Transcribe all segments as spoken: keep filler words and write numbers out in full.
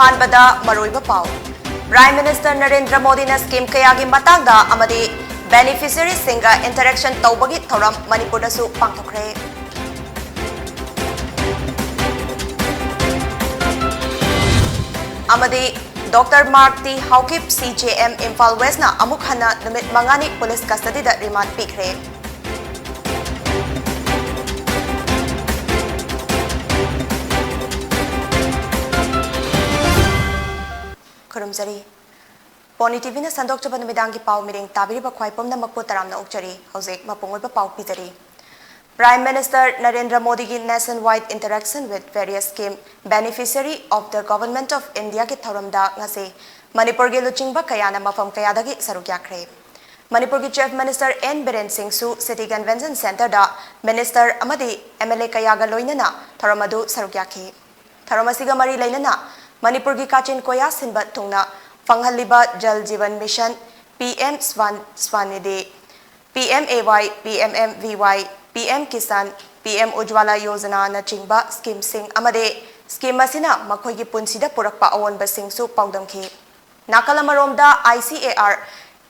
ꯑꯍꯥꯟꯕꯗ ꯃꯔꯨꯑꯣꯏꯕ ꯄꯥꯎ꯫ Prime Minister ꯅꯔꯦꯟꯗ꯭ꯔ ꯃꯣꯗꯤꯅ scheme ꯀꯌꯥꯒꯤ ꯃꯇꯥꯡꯗ ꯑꯃꯗꯤ beneficiaryꯁꯤꯡꯒ interaction ꯇꯧꯕꯒꯤ ꯊꯧꯔꯝ ꯃꯅꯤꯄꯨꯔꯗꯁꯨ ꯄꯥꯡꯊꯣꯛꯈ꯭ꯔꯦ꯫ ꯑꯃꯗꯤ Doctor Mark T Haokip, CJM Imphal Westꯅ ꯑꯃꯨꯛ ꯍꯟꯅ ꯅꯨꯃꯤꯠ ꯃꯉꯥꯅꯤ police custodyꯗ remand ꯄꯤꯈ꯭ꯔꯦ꯫ ꯈꯨꯔꯨꯝꯖꯔꯤ꯫ ꯄꯣꯅꯤ ꯇꯤꯚꯤꯅ ꯁꯟꯗꯣꯛꯆꯕ ꯅꯨꯃꯤꯗꯥꯡꯒꯤ ꯄꯥꯎ ꯃꯤꯔꯦꯡ ꯇꯥꯕꯤꯔꯤꯕ ꯈ꯭ꯋꯥꯏ ꯄꯨꯝꯅꯃꯛꯄꯨ ꯇꯔꯥꯝꯅ ꯑꯣꯛꯆꯔꯤ꯫ ꯍꯧꯖꯤꯛ ꯃꯄꯨꯡ ꯑꯣꯏꯕ ꯄꯥꯎ ꯄꯤꯖꯔꯤ꯫ Prime Minister ꯅꯔꯦꯟꯗ꯭ꯔ ꯃꯣꯗꯤꯒꯤ Nationwide Interaction with Various Scheme Beneficiary of the Government of Indiaꯒꯤ ꯊꯧꯔꯝꯗ ꯉꯁꯤ ꯃꯅꯤꯄꯨꯔꯒꯤ ꯂꯨꯆꯤꯡꯕ ꯀꯌꯥꯅ ꯃꯐꯝ ꯀꯌꯥꯗꯒꯤ ꯁꯔꯨꯛ ꯌꯥꯈ꯭ꯔꯦ꯫ ꯃꯅꯤꯄꯨꯔꯒꯤ Chief Minister ꯑꯦꯟ ꯕꯤꯔꯦꯟ ꯁꯤꯡꯁꯨ City Convention Centreꯗ minister ꯑꯃꯗꯤ MLA ꯀꯌꯥꯒ ꯂꯣꯏꯅꯅ ꯊꯧꯔꯝ ꯑꯗꯨ ꯁꯔꯨꯛ ꯌꯥꯈꯤ꯫ ꯊꯧꯔꯝ ꯑꯁꯤꯒ ꯃꯔꯤ ꯂꯩꯅꯅ ꯃꯅꯤꯄꯨꯔꯒꯤ ꯀꯥꯆꯤꯟ ꯀꯣꯌꯥ ꯁꯤꯟꯕ ꯊꯨꯡꯅ ꯐꯪꯍꯜꯂꯤꯕ Jal Jeevan Mission, PM Swan, Swanidhi, PMAY, PMMVY, PM Kisan, PM Ujjwala Yojananꯆꯤꯡꯕ schemeꯁꯤꯡ ꯑꯃꯗꯤ scheme ꯑꯁꯤꯅ ꯃꯈꯣꯏꯒꯤ ꯄꯨꯟꯁꯤꯗ ꯄꯨꯔꯛꯄ ꯑꯑꯣꯟꯕꯁꯤꯡꯁꯨ ꯄꯥꯎꯗꯝꯈꯤ꯫ ꯅꯥꯀꯜ ꯑꯃꯔꯣꯝꯗ, ICAR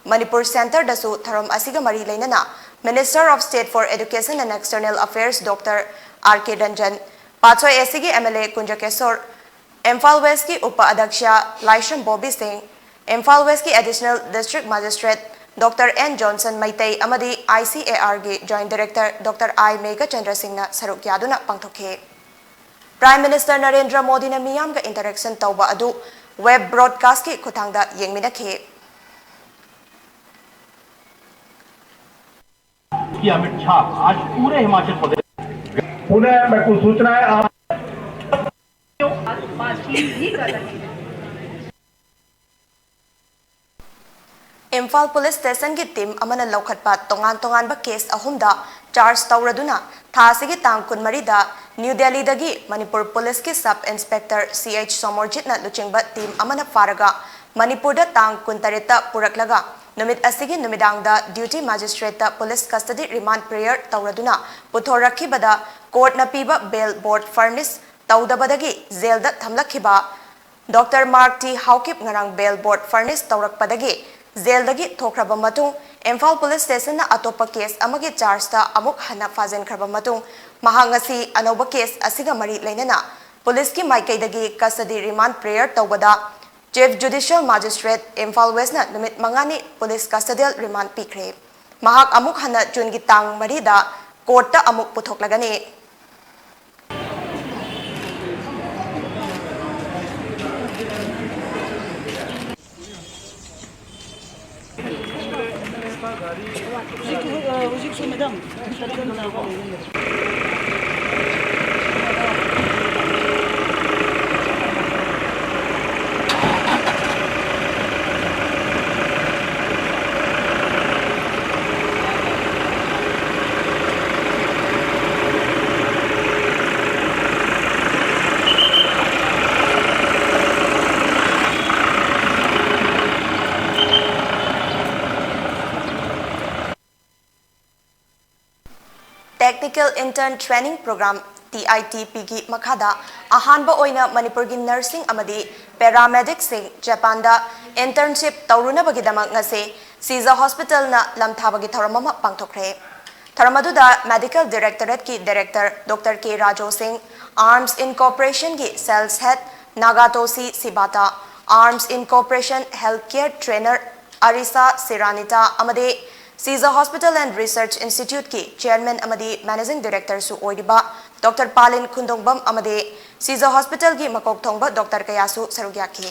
ꯃꯅꯤꯄꯨꯔ Centreꯗꯁꯨ ꯊꯧꯔꯝ ꯑꯁꯤꯒ ꯃꯔꯤ ꯂꯩꯅꯅ Minister of State for Education and External Affairs Doctor R K Ranjan, Patsoi ACꯒꯤ MLA ꯀꯨꯟꯖꯀꯦꯁꯣꯔ, Imphal Westꯀꯤ ꯎꯄ ꯑꯗ꯭ꯌꯛꯁ ꯂꯥꯏꯁ꯭ꯔꯝ ꯕꯣꯕꯤ ꯁꯤꯡ, Imphal Westꯀꯤ Additional District Magistrate Doctor N Johnson Meitei ꯑꯃꯗꯤ ICARꯒꯤ Joint Director Doctor I Meghachandra ꯁꯤꯡꯅ ꯁꯔꯨꯛ ꯌꯥꯗꯨꯅ ꯄꯥꯡꯊꯣꯛꯈꯤ꯫ Prime Minister ꯅꯔꯦꯟꯗ꯭ꯔ ꯃꯣꯗꯤꯅ ꯃꯤꯌꯥꯝꯒ interaction ꯇꯧꯕ ꯑꯗꯨ web broadcastꯀꯤ ꯈꯨꯠꯊꯥꯡꯗ ꯌꯦꯡꯃꯤꯟꯅꯈꯤ꯫ की अमिट छाप आज पूरे हिमाचल प्रदेश। पुनः मैं कुछ सूचनाएं आप ꯏꯝꯐꯥꯜ police stationꯒꯤ team ꯑꯃꯅ ꯂꯧꯈꯠꯄ ꯇꯣꯉꯥꯟ ꯇꯣꯉꯥꯟꯕ case ꯑꯍꯨꯝꯗ charge ꯇꯧꯔꯗꯨꯅ ꯊꯥ ꯑꯁꯤꯒꯤ ꯇꯥꯡ ꯀꯨꯟꯃꯔꯤꯗ New Delhiꯗꯒꯤ Manipur policeꯀꯤ Sub Inspector C H ꯁꯣꯃꯣꯔꯖꯤꯠꯅ ꯂꯨꯆꯤꯡꯕ team ꯑꯃꯅ ꯐꯥꯔꯒ ꯃꯅꯤꯄꯨꯔꯗ ꯇꯥꯡ ꯀꯨꯟꯇꯔꯦꯠꯇ ꯄꯨꯔꯛꯂꯒ ꯅꯨꯃꯤꯠ ꯑꯁꯤꯒꯤ ꯅꯨꯃꯤꯗꯥꯡꯗ duty magistrateꯇ police custody remand prayer ꯇꯧꯔꯗꯨꯅ ꯄꯨꯊꯣꯔꯛꯈꯤꯕꯗ courtꯅ ꯄꯤꯕ bail board furnish ꯇꯧꯗꯕꯗꯒꯤ jailꯗ ꯊꯝꯂꯛꯈꯤꯕ ꯗꯣꯛꯇꯔ ꯃꯥꯔꯛ ꯇꯤ ꯍꯥꯎꯀꯤꯞ ꯉꯔꯥꯡ bail board furnish ꯇꯧꯔꯛꯄꯗꯒꯤ ꯖꯦꯜꯗꯒꯤ ꯊꯣꯛꯈ꯭ꯔꯕ ꯃꯇꯨꯡ, ꯏꯝꯐꯥꯜ ꯄꯨꯂꯤꯁ ꯁ꯭ꯇꯦꯁꯟꯅ ꯑꯇꯣꯞꯄ ꯀꯦꯁ ꯑꯃꯒꯤ ꯆꯥꯔꯖꯇ ꯑꯃꯨꯛ ꯍꯟꯅ ꯐꯥꯖꯤꯟꯈ꯭ꯔꯕ ꯃꯇꯨꯡ, ꯃꯍꯥꯛ ꯉꯁꯤ ꯑꯅꯧꯕ ꯀꯦꯁ ꯑꯁꯤꯒ ꯃꯔꯤ ꯂꯩꯅꯅ ꯄꯨꯂꯤꯁꯀꯤ ꯃꯥꯏꯀꯩꯗꯒꯤ custody remand prayer ꯇꯧꯕꯗ Chief Judicial Magistrate, ꯏꯝꯐꯥꯜ ꯋꯦꯁꯅ ꯅꯨꯃꯤꯠ ꯃꯉꯥꯅꯤ ꯄꯨꯂꯤꯁ custodial remand ꯄꯤꯈ꯭ꯔꯦ꯫ ꯃꯍꯥꯛ ꯑꯃꯨꯛ ꯍꯟꯅ ꯖꯨꯟꯒꯤ ꯇꯥꯡ ꯃꯔꯤꯗ ꯀꯣꯔꯠꯇ ꯑꯃꯨꯛ ꯄꯨꯊꯣꯛꯂꯒꯅꯤ꯫ Technical Intern Training Program, T I T ꯄꯤꯒꯤ ꯃꯈꯥꯗ ꯑꯍꯥꯟꯕ ꯑꯣꯏꯅ ꯃꯅꯤꯄꯨꯔꯒꯤ ꯅꯔꯁꯁꯤꯡ ꯑꯃꯗꯤ ꯄꯦꯔꯥꯃꯦꯗꯤꯛꯁꯤꯡ ꯖꯄꯥꯟꯗ internship ꯇꯧꯔꯨꯅꯕꯒꯤꯗꯃꯛ ꯉꯁꯤ ꯁꯤꯖ ꯍꯣꯁꯄꯤꯇꯥꯜꯅ ꯂꯝ ꯊꯥꯕꯒꯤ ꯊꯧꯔꯝ ꯑꯃ ꯄꯥꯡꯊꯣꯛꯈ꯭ꯔꯦ꯫ ꯊꯧꯔꯝ ꯑꯗꯨꯗ Medical Directorateꯀꯤ Director Doctor K ꯔꯥꯖꯣ ꯁꯤꯡ, ARMS Incorporationꯒꯤ Sales Head ꯅꯥꯒꯥꯇꯣꯁꯤ ꯁꯤꯕꯥꯇꯥ, ARMS Incorporation Healthcare Trainer ꯑꯔꯤꯁꯥ ꯁꯤꯔꯥꯅꯤꯇꯥ ꯑꯃꯗꯤ Caesar Hospital and Research Instituteꯀꯤ Chairman ꯑꯃꯗꯤ Managing Directorꯁꯨ ꯑꯣꯏꯔꯤꯕ ꯗꯣꯛꯇꯔ ꯄꯥꯂꯤꯟ ꯈꯨꯟꯗꯣꯡꯕꯝ ꯑꯃꯗꯤ Caesar Hospitalꯒꯤ ꯃꯀꯣꯛ ꯊꯣꯡꯕ ꯗꯣꯛꯇꯔ ꯀꯌꯥꯁꯨ ꯁꯔꯨꯛ ꯌꯥꯈꯤ꯫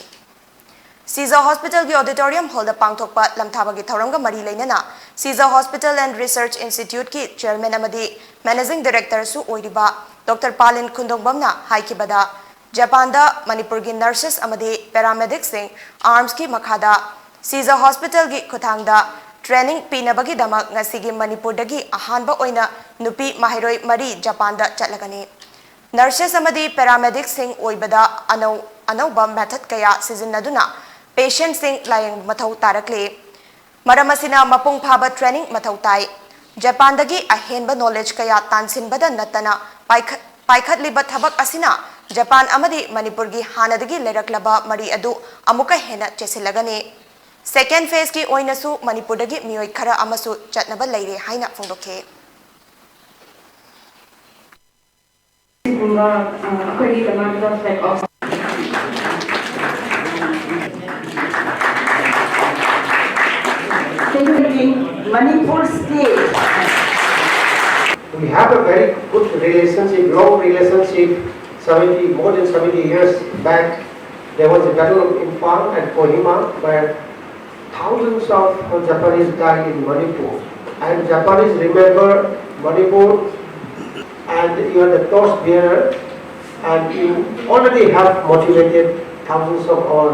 Caesar Hospitalꯒꯤ Auditorium Hallꯗ ꯄꯥꯡꯊꯣꯛꯄ ꯂꯝꯊꯥꯕꯒꯤ ꯊꯧꯔꯝꯒ ꯃꯔꯤ ꯂꯩꯅꯅ Caesar Hospital and Research Instituteꯀꯤ Chairman ꯑꯃꯗꯤ Managing Directorꯁꯨ ꯑꯣꯏꯔꯤꯕ ꯗꯣꯛꯇꯔ ꯄꯥꯂꯤꯟ ꯈꯨꯟꯗꯣꯡꯕꯝꯅ ꯍꯥꯏꯈꯤꯕꯗ, ꯖꯄꯥꯟꯗ ꯃꯅꯤꯄꯨꯔꯒꯤ nurses ꯑꯃꯗꯤ paramedicsꯁꯤꯡ ARMSꯀꯤ ꯃꯈꯥꯗ Caesar Hospitalꯒꯤ ꯈꯨꯠꯊꯥꯡꯗ training ꯄꯤꯅꯕꯒꯤꯗꯃꯛ ꯉꯁꯤꯒꯤ ꯃꯅꯤꯄꯨꯔꯗꯒꯤ ꯑꯍꯥꯟꯕ ꯑꯣꯏꯅ ꯅꯨꯄꯤ ꯃꯍꯩꯔꯣꯏ ꯃꯔꯤ ꯖꯄꯥꯟꯗ ꯆꯠꯂꯒꯅꯤ꯫ Nurses ꯑꯃꯗꯤ paramedicsꯁꯤꯡ ꯑꯣꯏꯕꯗ ꯑꯅꯧ ꯑꯅꯧꯕ method ꯀꯌꯥ ꯁꯤꯖꯤꯟꯅꯗꯨꯅ patientꯁꯤꯡ ꯂꯥꯌꯦꯡꯕ ꯃꯊꯧ ꯇꯥꯔꯛꯂꯤ꯫ ꯃꯔꯝ ꯑꯁꯤꯅ ꯃꯄꯨꯡ ꯐꯥꯕ training ꯃꯊꯧ ꯇꯥꯏ꯫ ꯖꯄꯥꯟꯗꯒꯤ ꯑꯍꯦꯟꯕ knowledge ꯀꯌꯥ ꯇꯥꯟꯁꯤꯟꯕꯗ ꯅꯠꯇꯅ ꯄꯥꯏꯈꯠ-, ꯄꯥꯏꯈꯠꯂꯤꯕ ꯊꯕꯛ ꯑꯁꯤꯅ ꯖꯄꯥꯟ ꯑꯃꯗꯤ ꯃꯅꯤꯄꯨꯔꯒꯤ ꯍꯥꯟꯅꯗꯒꯤ ꯂꯩꯔꯛꯂꯕ ꯃꯔꯤ ꯑꯗꯨ ꯑꯃꯨꯛꯀ ꯍꯦꯟꯅ ꯆꯦꯠꯁꯤꯜꯂꯒꯅꯤ꯫ Second phaseꯀꯤ ꯑꯣꯏꯅꯁꯨ ꯃꯅꯤꯄꯨꯔꯗꯒꯤ ꯃꯤꯑꯣꯏ ꯈꯔ ꯑꯃꯁꯨ ꯆꯠꯅꯕ ꯂꯩꯔꯦ ꯍꯥꯏꯅ ꯐꯣꯡꯗꯣꯛꯈꯤ꯫ ꯑꯩꯈꯣꯏꯒꯤꯗꯃꯛꯇ flag off. Manipur state. We have a very good relationship, long relationship, seventy, more than seventy years back. There was a battle of Imphal and Kohima where thousands of Japanese died in Manipur. And Japanese remember Manipur, and you are the torch bearer, and you already have motivated thousands of our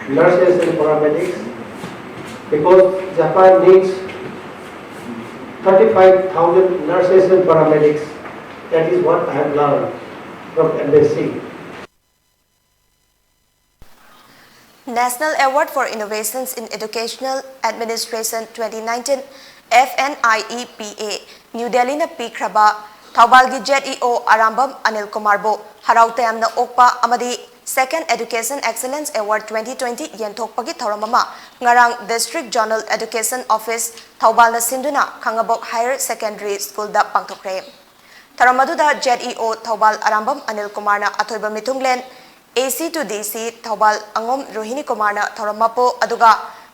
nurses and paramedics, because Japan needs thirty-five thousand nurses and paramedics. That is what I have learned from embassy. National Award for Innovations in Educational Administration twenty nineteen, F N I E P A, New Delhi ꯅ ꯄꯤꯈ꯭ꯔꯕ ꯊꯧꯕꯥꯜꯒꯤ Z E O Arambam Anil ꯀꯨꯃꯥꯔꯕꯨ ꯍꯔꯥꯎ ꯇꯌꯥꯝꯅ ꯑꯣꯛꯄ ꯑꯃꯗꯤ Second Education Excellence Award twenty twenty ꯌꯦꯟꯊꯣꯛꯄꯒꯤ ꯊꯧꯔꯝ ꯑꯃ ꯉꯔꯥꯡ District Zonal Education Office ꯊꯧꯕꯥꯜꯅ ꯁꯤꯟꯗꯨꯅ ꯈꯥꯉꯕꯣꯛ Higher Secondary School ꯗ ꯄꯥꯡꯊꯣꯛꯈ꯭ꯔꯦ꯫ ꯊꯧꯔꯝ ꯑꯗꯨꯗ Z E O Thoubal Arambam Anil ꯀꯨꯃꯥꯔꯅ ꯑꯊꯣꯏꯕ ꯃꯤꯊꯨꯡꯂꯦꯟ, A C to D C Thoubal ꯑꯉꯣꯝ ꯔꯣꯍꯤꯅꯤ ꯀꯨꯃꯥꯔꯅ ꯊꯧꯔꯝ ꯃꯄꯨ, ꯑꯗꯨꯒ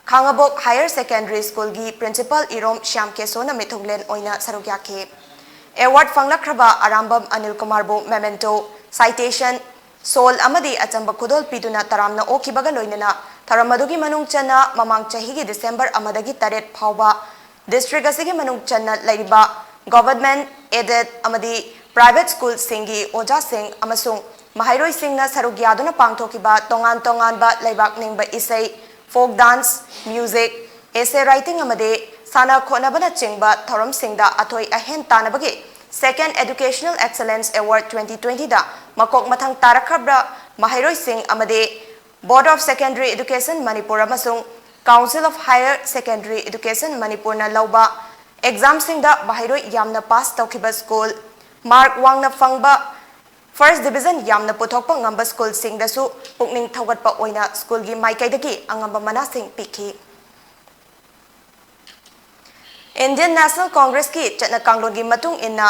ꯈꯥꯉꯕꯣꯛ Higher Secondary School ꯒꯤ Principal ꯏꯔꯣꯝ ꯁ꯭ꯌꯥꯝ ꯀꯦꯁꯣꯅ ꯃꯤꯊꯨꯡꯂꯦꯟ ꯑꯣꯏꯅ ꯁꯔꯨꯛ ꯌꯥꯈꯤ꯫ Award ꯐꯪꯂꯛꯈ꯭ꯔꯕ Arambam Anil ꯀꯨꯃꯥꯔꯕꯨ memento, citation, soul ꯑꯃꯗꯤ ꯑꯆꯝꯕ ꯈꯨꯗꯣꯜ ꯄꯤꯗꯨꯅ ꯇꯔꯥꯝꯅ ꯑꯣꯛꯈꯤꯕꯒ ꯂꯣꯏꯅꯅ ꯊꯧꯔꯝ ꯑꯗꯨꯒꯤ ꯃꯅꯨꯡ ꯆꯟꯅ ꯃꯃꯥꯡ ꯆꯍꯤꯒꯤ December ꯑꯃꯗꯒꯤ ꯇꯔꯦꯠ ꯐꯥꯎꯕ district ꯑꯁꯤꯒꯤ ꯃꯅꯨꯡ ꯆꯟꯅ ꯂꯩꯔꯤꯕ government, aided ꯑꯃꯗꯤ private school ꯁꯤꯡꯒꯤ ꯑꯣꯖꯥꯁꯤꯡ ꯑꯃꯁꯨꯡ ꯃꯍꯩꯔꯣꯏꯁꯤꯡꯅ ꯁꯔꯨꯛ ꯌꯥꯗꯨꯅ ꯄꯥꯡꯊꯣꯛꯈꯤꯕ ꯇꯣꯉꯥꯟ ꯇꯣꯉꯥꯟꯕ ꯂꯩꯕꯥꯛ ꯅꯤꯡꯕ ꯏꯁꯩ, folk dance, music, essay writing ꯑꯃꯗꯤ ꯁꯥꯟꯅ ꯈꯣꯠꯅꯕꯅꯆꯤꯡꯕ ꯊꯧꯔꯝꯁꯤꯡꯗ ꯑꯊꯣꯏ ꯑꯍꯦꯟ ꯇꯥꯟꯅꯕꯒꯤ Second Educational Excellence Award twenty twenty ꯗ ꯃꯀꯣꯛ ꯃꯊꯪ ꯇꯥꯔꯛꯈ꯭ꯔꯕ ꯃꯍꯩꯔꯣꯏꯁꯤꯡ ꯑꯃꯗꯤ Board of Secondary Education Manipur ꯑꯃꯁꯨꯡ Council of Higher Secondary Education ꯃꯅꯤꯄꯨꯔꯅ ꯂꯧꯕ exam ꯁꯤꯡꯗ ꯃꯍꯩꯔꯣꯏ ꯌꯥꯝꯅ pass ꯇꯧꯈꯤꯕ school, mark ꯋꯥꯡꯅ ꯐꯪꯕ First Division ꯌꯥꯝꯅ ꯄꯨꯊꯣꯛꯄ ꯉꯝꯕ ꯁ꯭ꯀꯨꯜꯁꯤꯡꯗꯁꯨ ꯄꯨꯛꯅꯤꯡ ꯊꯧꯒꯠꯄ ꯑꯣꯏꯅ ꯁ꯭ꯀꯨꯜꯒꯤ ꯃꯥꯏꯀꯩꯗꯒꯤ ꯑꯉꯝꯕ ꯃꯅꯥꯁꯤꯡ ꯄꯤꯈꯤ꯫ Indian National Congressꯀꯤ ꯆꯠꯅ ꯀꯥꯡꯂꯣꯟꯒꯤ ꯃꯇꯨꯡ ꯏꯟꯅ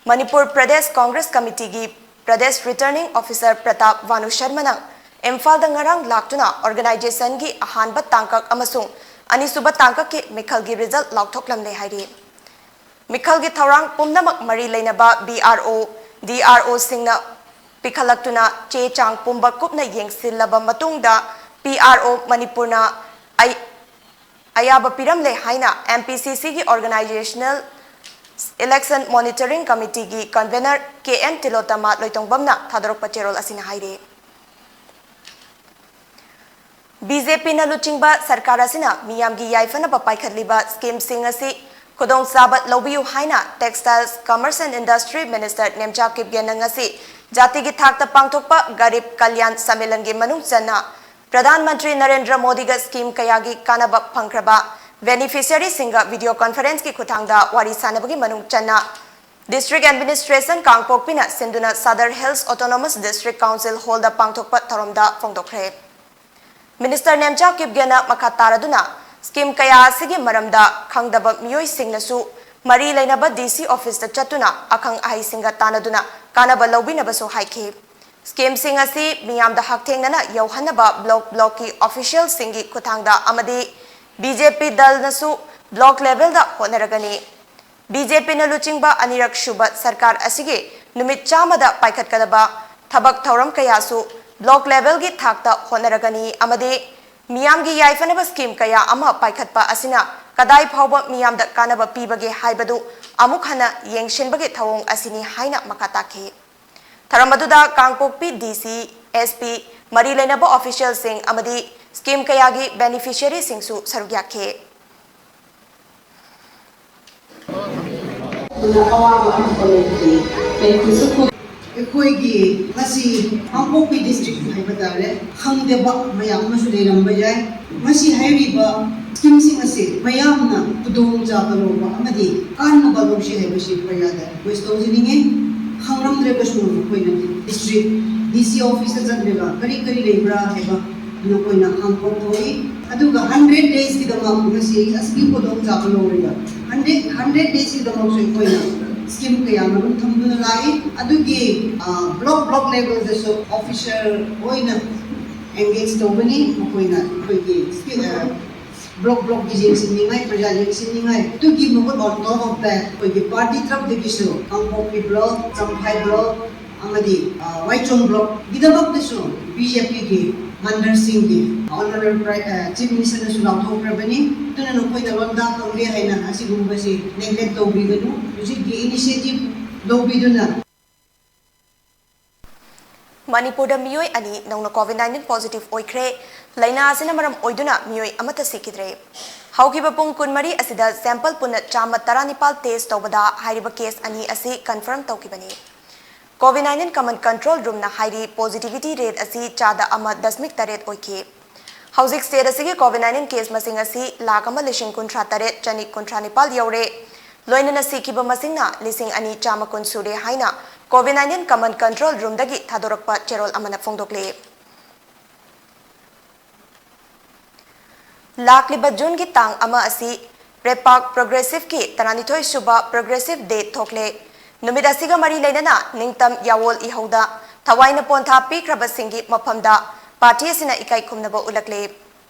ꯃꯅꯤꯄꯨꯔ ꯄ꯭ꯔꯗꯦꯁ ꯀꯣꯡꯒ꯭ꯔꯦꯁ ꯀꯃꯤꯇꯤꯒꯤ ꯄ꯭ꯔꯗꯦꯁ ꯔꯤꯇꯔꯅꯤꯡ ꯑꯣꯐꯤꯁꯔ ꯄ꯭ꯔꯇꯥꯞ ꯚꯥꯅꯨ ꯁꯔꯃꯅ ꯏꯝꯐꯥꯜꯗ ꯉꯔꯥꯡ ꯂꯥꯛꯇꯨꯅ ꯑꯣꯔꯒꯅꯥꯏꯖꯦꯁꯟꯒꯤ ꯑꯍꯥꯟꯕ ꯇꯥꯡꯀꯛ ꯑꯃꯁꯨꯡ ꯑꯅꯤꯁꯨꯕ ꯇꯥꯡꯀꯛꯀꯤ ꯃꯤꯈꯜꯒꯤ ꯔꯤꯖꯜ ꯂꯥꯎꯊꯣꯛꯂꯝꯂꯦ ꯍꯥꯏꯔꯤ꯫ ꯃꯤꯈꯜꯒꯤ ꯊꯧꯔꯥꯡ ꯄꯨꯝꯅꯃꯛ ꯃꯔꯤ ꯂꯩꯅꯕ ꯕꯤ ꯑꯥꯔ ꯑꯣ, ꯗꯤ ꯑꯥꯔ ꯑꯣꯁꯤꯡꯅ ꯄꯤꯈꯠꯂꯛꯇꯨꯅ ꯆꯦ ꯆꯥꯡ ꯄꯨꯝꯕ ꯀꯨꯞꯅ ꯌꯦꯡꯁꯤꯜꯂꯕ ꯃꯇꯨꯡꯗ ꯄꯤ ꯑꯥꯔ ꯑꯣ ꯃꯅꯤꯄꯨꯔꯅ ꯑꯩ-, ꯑꯌꯥꯕ ꯄꯤꯔꯝꯂꯦ ꯍꯥꯏꯅ ꯑꯦꯝ ꯄꯤ ꯁꯤ ꯁꯤꯒꯤ Organizational Election Monitoring Committeeꯒꯤ convenor ꯀꯦ ꯑꯦꯟ ꯇꯤꯂꯣꯇꯃ ꯂꯣꯏꯇꯣꯡꯕꯝꯅ ꯊꯥꯗꯣꯔꯛꯄ ꯆꯦꯔꯣꯜ ꯑꯁꯤꯅ ꯍꯥꯏꯔꯤ꯫ ꯕꯤ ꯖꯦ ꯄꯤꯅ ꯂꯨꯆꯤꯡꯕ ꯁꯔꯀꯥꯔ ꯑꯁꯤꯅ ꯃꯤꯌꯥꯝꯒꯤ ꯌꯥꯏꯐꯅꯕ ꯄꯥꯏꯈꯠꯂꯤꯕ ꯁ꯭ꯀꯤꯝꯁꯤꯡ ꯑꯁꯤ ꯈꯨꯗꯣꯡꯆꯥꯕ ꯂꯧꯕꯤꯌꯨ ꯍꯥꯏꯅ Textiles, Commerce and Industry Minister Nemcha ꯀꯤꯞꯒꯦꯟꯅ ꯉꯁꯤ ꯖꯥꯇꯤꯒꯤ ꯊꯥꯛꯇ ꯄꯥꯡꯊꯣꯛꯄ ꯒꯔꯤꯕ ꯀꯜꯌꯥꯟ ꯁꯝꯃꯦꯂꯟꯒꯤ ꯃꯅꯨꯡ ꯆꯟꯅ ꯄ꯭ꯔꯙꯥꯟ ꯃꯟꯇ꯭ꯔꯤ ꯅꯔꯦꯟꯗ꯭ꯔ ꯃꯣꯗꯤꯒ ꯁ꯭ꯀꯤꯝ ꯀꯌꯥꯒꯤ ꯀꯥꯟꯅꯕ ꯐꯪꯈ꯭ꯔꯕ ꯕꯦꯅꯤꯐꯤꯁꯤꯌꯔꯤꯁꯤꯡꯒ ꯚꯤꯗꯤꯑꯣ ꯀꯣꯟꯐꯔꯦꯟꯁꯀꯤ ꯈꯨꯠꯊꯥꯡꯗ ꯋꯥꯔꯤ ꯁꯥꯅꯕꯒꯤ ꯃꯅꯨꯡ ꯆꯟꯅ District Administration ꯀꯥꯡꯄꯣꯛꯄꯤꯅ ꯁꯤꯟꯗꯨꯅ ꯁꯥꯗꯔ Hills Autonomous District Council ꯍꯣꯜꯗ ꯄꯥꯡꯊꯣꯛꯄ ꯊꯧꯔꯝꯗ ꯐꯣꯡꯗꯣꯛꯈ꯭ꯔꯦ꯫ ꯃꯤꯅꯤꯁꯇꯔ ꯅꯦꯝꯆꯥ ꯀꯤꯞꯒꯦꯅ ꯃꯈꯥ ꯇꯥꯔꯗꯨꯅ ꯁ꯭ꯀꯤꯝ ꯀꯌꯥ ꯑꯁꯤꯒꯤ ꯃꯔꯝꯗ ꯈꯪꯗꯕ ꯃꯤꯑꯣꯏꯁꯤꯡꯅꯁꯨ ꯃꯔꯤ ꯂꯩꯅꯕ ꯗꯤ ꯁꯤ ꯑꯣꯐꯤꯁꯇ ꯆꯠꯇꯨꯅ ꯑꯈꯪ ꯑꯍꯩꯁꯤꯡꯒ ꯇꯥꯟꯅꯗꯨꯅ ꯀꯥꯟꯅꯕ ꯂꯧꯕꯤꯅꯕꯁꯨ ꯍꯥꯏꯈꯤ꯫ ꯁ꯭ꯀꯤꯝꯁꯤꯡ ꯑꯁꯤ ꯃꯤꯌꯥꯝꯗ ꯍꯛꯊꯦꯡꯅꯅ ꯌꯧꯍꯟꯅꯕ ꯕ꯭ꯂꯣꯛ ꯕ꯭ꯂꯣꯛꯀꯤ ꯑꯣꯐꯤꯁꯤꯌꯦꯜꯁꯤꯡꯒꯤ ꯈꯨꯠꯊꯥꯡꯗ ꯑꯃꯗꯤ ꯕꯤ ꯖꯦ ꯄꯤ ꯗꯜꯅꯁꯨ ꯕ꯭ꯂꯣꯛ ꯂꯦꯚꯦꯜꯗ ꯍꯣꯠꯅꯔꯒꯅꯤ꯫ ꯕꯤ ꯖꯦ ꯄꯤꯅ ꯂꯨꯆꯤꯡꯕ ꯑꯅꯤꯔꯛ ꯁꯨꯕ ꯁꯔꯀꯥꯔ ꯑꯁꯤꯒꯤ ꯅꯨꯃꯤꯠ ꯆꯥꯝꯃꯗ ꯄꯥꯏꯈꯠꯀꯗꯕ ꯊꯕꯛ ꯊꯧꯔꯝ ꯀꯌꯥꯁꯨ ꯕ꯭ꯂꯣꯛ ꯂꯦꯚꯦꯜꯒꯤ ꯊꯥꯛꯇ ꯍꯣꯠꯅꯔꯒꯅꯤ ꯑꯃꯗꯤ ꯃꯤꯌꯥꯝꯒꯤ ꯌꯥꯏꯐꯅꯕ ꯁ꯭ꯀꯤꯝ ꯀꯌꯥ ꯑꯃ ꯄꯥꯏꯈꯠꯄ ꯑꯁꯤꯅ ꯀꯗꯥꯏ ꯐꯥꯎꯕ ꯃꯤꯌꯥꯝꯗ ꯀꯥꯟꯅꯕ ꯄꯤꯕꯒꯦ ꯍꯥꯏꯕꯗꯨ ꯑꯃꯨꯛ ꯍꯟꯅ ꯌꯦꯡꯁꯤꯟꯕꯒꯤ ꯊꯧꯑꯣꯡ ꯑꯁꯤꯅꯤ ꯍꯥꯏꯅ ꯃꯈꯥ ꯇꯥꯈꯤ꯫ ꯊꯧꯔꯝ ꯑꯗꯨꯗ ꯀꯥꯡꯄꯣꯛꯄꯤ ꯗꯤ ꯁꯤ, ꯑꯦꯁ ꯄꯤ, ꯃꯔꯤ ꯂꯩꯅꯕ ꯑꯣꯐꯤꯁꯤꯌꯦꯜꯁꯤꯡ ꯑꯃꯗꯤ ꯁ꯭ꯀꯤꯝ ꯀꯌꯥꯒꯤ ꯕꯦꯅꯤꯐꯤꯁꯤꯌꯔꯤꯁꯤꯡꯁꯨ ꯁꯔꯨꯛ ꯌꯥꯈꯤ꯫ ꯑꯗꯨꯅ ꯑꯋꯥꯕ ꯑꯃꯠꯇ ꯂꯩꯇꯦ꯫ ꯀꯩꯒꯤꯁꯨ ꯑꯩꯈꯣꯏꯒꯤ ꯉꯁꯤ ꯀꯥꯡꯄꯣꯛꯄꯤ ꯗꯤꯁꯇ꯭ꯔꯤꯛ ꯍꯥꯏꯕ ꯇꯥꯔꯦ, ꯈꯪꯗꯕ ꯃꯌꯥꯝ ꯑꯃꯁꯨ ꯂꯩꯔꯝꯕ ꯌꯥꯏ꯫ ꯉꯁꯤ ꯍꯥꯏꯔꯤꯕ ꯁ꯭ꯀꯤꯝꯁꯤꯡ ꯑꯁꯤ ꯃꯌꯥꯝꯅ ꯈꯨꯗꯣꯡꯆꯥꯕ ꯂꯧꯕ ꯑꯃꯗꯤ ꯀꯥꯟꯅꯕ ꯂꯧꯁꯤ ꯍꯥꯏꯕꯁꯤ ꯄ꯭ꯔꯖꯥꯗ ꯔꯤꯀ꯭ꯋꯦꯁ ꯇꯧꯖꯅꯤꯡꯉꯤ꯫ ꯈꯪꯔꯝꯗ꯭ꯔꯒꯁꯨ ꯅꯈꯣꯏꯅ ꯗꯤꯁꯇ꯭ꯔꯤꯛ ꯗꯤ ꯁꯤ ꯑꯣꯐꯤꯁꯇ ꯆꯠꯂꯒ ꯀꯔꯤ ꯀꯔꯤ ꯂꯩꯕ꯭ꯔꯥ ꯍꯥꯏꯕ ꯅꯈꯣꯏꯅ ꯈꯪꯗꯣꯛꯊꯣꯛꯏ꯫ ꯑꯗꯨꯒ ꯍꯟꯗ꯭ꯔꯦꯠ ꯗꯦꯖꯀꯤꯗꯃꯛ ꯉꯁꯤ ꯑꯁꯤꯒꯤ ꯈꯨꯗꯣꯡꯆꯥꯕ ꯂꯧꯔꯒ ꯍꯟꯗ꯭ꯔꯦꯠ ꯍꯟꯗ꯭ꯔꯦꯠ ꯗꯦꯖꯀꯤꯗꯃꯛꯁꯨ ꯑꯩꯈꯣꯏꯅ ꯁ꯭ꯀꯤꯝ ꯀꯌꯥ ꯃꯔꯨꯝ ꯊꯝꯗꯨꯅ ꯂꯥꯛꯏ꯫ ꯑꯗꯨꯒꯤ ꯕ꯭ꯂꯣꯛ ꯕ꯭ꯂꯣꯛ ꯂꯦꯚꯦꯜꯗꯁꯨ ꯑꯣꯐꯤꯁꯔ ꯑꯣꯏꯅ ꯑꯦꯡꯒꯦꯖ ꯇꯧꯒꯅꯤ꯫ ꯃꯈꯣꯏꯅ ꯑꯩꯈꯣꯏꯒꯤ ꯕ꯭ꯂꯣꯛ ꯕ꯭ꯂꯣꯛꯀꯤ ꯌꯦꯡꯁꯤꯟꯅꯤꯡꯉꯥꯏ, ꯄ꯭ꯔꯖꯥ ꯌꯦꯡꯁꯤꯟꯅꯤꯡꯉꯥꯏ꯫ ꯑꯗꯨꯒꯤ ꯃꯍꯨꯠ on top of that ꯑꯩꯈꯣꯏꯒꯤ ꯄꯥꯔꯇꯤ ꯇꯔꯞꯇꯒꯤꯁꯨ ꯀꯥꯡꯄꯣꯛꯄꯤ ꯕ꯭ꯂꯣꯛ, ꯆꯝꯐꯥꯏ ꯕ꯭ꯂꯣꯛ ꯑꯃꯗꯤ ꯋꯥꯏꯆꯣꯡ ꯕ꯭ꯂꯣꯛꯀꯤꯗꯃꯛꯇꯁꯨ ꯕꯤ ꯖꯦ ꯄꯤꯒꯤ ꯃꯟꯗꯔꯁꯤꯡꯒꯤ ꯑꯣꯅꯔꯦꯕꯜ ꯆꯤꯐ ꯃꯤꯅꯤꯁꯇꯔꯅꯁꯨ ꯂꯥꯎꯊꯣꯛꯈ꯭ꯔꯕꯅꯤ꯫ ꯑꯗꯨꯅ ꯅꯈꯣꯏꯅ ꯂꯣꯟꯗꯥ ꯐꯪꯂꯦ ꯍꯥꯏꯅ ꯑꯁꯤꯒꯨꯝꯕꯁꯤ ꯅꯦꯒ꯭ꯂꯦꯛ ꯇꯧꯕꯤꯒꯅꯨ꯫ ꯍꯧꯖꯤꯛꯀꯤ ꯏꯅꯤꯁꯤꯌꯦꯇꯤꯚ ꯂꯧꯕꯤꯗꯨꯅ ꯃꯅꯤꯄꯨꯔꯗ ꯃꯤꯑꯣꯏ ꯑꯅꯤ ꯅꯧꯅ ꯀꯣꯚꯤꯗ ꯅꯥꯏꯟꯇꯤꯟ ꯄꯣꯖꯤꯇꯤꯚ ꯑꯣꯏꯈ꯭ꯔꯦ꯫ ꯂꯥꯏꯅꯥ ꯑꯁꯤꯅ ꯃꯔꯝ ꯑꯣꯏꯗꯨꯅ ꯃꯤꯑꯣꯏ ꯑꯃꯠꯇ ꯁꯤꯈꯤꯗ꯭ꯔꯦ꯫ ꯍꯧꯈꯤꯕ ꯄꯨꯡ ꯀꯨꯟꯃꯔꯤ ꯑꯁꯤꯗ ꯁꯦꯝꯄꯜ ꯄꯨꯟꯅ ꯆꯥꯝꯃ ꯇꯔꯥꯅꯤꯄꯥꯜ ꯇꯦꯁ ꯇꯧꯕꯗ ꯍꯥꯏꯔꯤꯕ ꯀꯦꯁ ꯑꯅꯤ ꯑꯁꯤ ꯀꯟꯐꯥꯔꯝ ꯇꯧꯈꯤꯕꯅꯤ꯫ ꯀꯣꯚꯤꯗ ꯅꯥꯏꯟꯇꯤꯟ ꯀꯃꯟ ꯀꯟꯇ꯭ꯔꯣꯜ ꯔꯨꯝꯅ ꯍꯥꯏꯔꯤ, ꯄꯣꯖꯤꯇꯤꯚꯤꯇꯤ ꯔꯦꯠ ꯑꯁꯤ ꯆꯥꯗ ꯑꯃ ꯗꯁꯃꯤꯛ ꯇꯔꯦꯠ ꯑꯣꯏꯈꯤ꯫ ꯍꯧꯖꯤꯛ ꯁ꯭ꯇꯦꯠ ꯑꯁꯤꯒꯤ ꯀꯣꯚꯤꯗ ꯅꯥꯏꯟꯇꯤꯟ ꯀꯦꯁ ꯃꯁꯤꯡ ꯑꯁꯤ ꯂꯥꯈ ꯑꯃ ꯂꯤꯁꯤꯡ ꯀꯨꯟꯊ꯭ꯔꯥ ꯇꯔꯦꯠ ꯆꯅꯤ ꯀꯨꯟꯊ꯭ꯔꯥ ꯅꯤꯄꯥꯜ ꯌꯧꯔꯦ꯫ ꯂꯣꯏꯅꯅ ꯁꯤꯈꯤꯕ ꯃꯁꯤꯡꯅ ꯂꯤꯁꯤꯡ ꯑꯅꯤ ꯆꯥꯝꯃ ꯀꯨꯟ ꯁꯨꯔꯦ ꯍꯥꯏꯅ ꯀꯣꯚꯤꯗ ꯅꯥꯏꯟꯇꯤꯟ ꯀꯃꯟ ꯀꯟꯇ꯭ꯔꯣꯜ ꯔꯨꯝꯗꯒꯤ ꯊꯥꯗꯣꯔꯛꯄ ꯆꯦꯔꯣꯜ ꯑꯃꯅ ꯐꯣꯡꯗꯣꯛꯂꯤ꯫ ꯂꯥꯛꯂꯤꯕ ꯖꯨꯟꯒꯤ ꯇꯥꯡ ꯑꯃ ꯑꯁꯤ ꯄ꯭ꯔꯦꯄꯥꯛ ꯄ꯭ꯔꯣꯒ꯭ꯔꯦꯁꯤꯚꯀꯤ ꯇꯔꯥꯅꯤꯊꯣꯏ ꯁꯨꯕ ꯄ꯭ꯔꯣꯒ꯭ꯔꯦꯁꯤꯚ ꯗꯦ ꯊꯣꯛꯂꯦ꯫ ꯅꯨꯃꯤꯠ ꯑꯁꯤꯒ ꯃꯔꯤ ꯂꯩꯅꯅ ꯅꯤꯡꯇꯝ ꯌꯥꯋꯣꯜ ꯏꯍꯧꯗ ꯊꯋꯥꯏꯅ ꯄꯣꯟꯊꯥ ꯄꯤꯈ꯭ꯔꯕꯁꯤꯡꯒꯤ ꯃꯐꯝꯗ ꯄꯥꯔꯇꯤ ꯑꯁꯤꯅ ꯏꯀꯥꯏ ꯈꯨꯝꯅꯕ ꯎꯠꯂꯛꯂꯦ꯫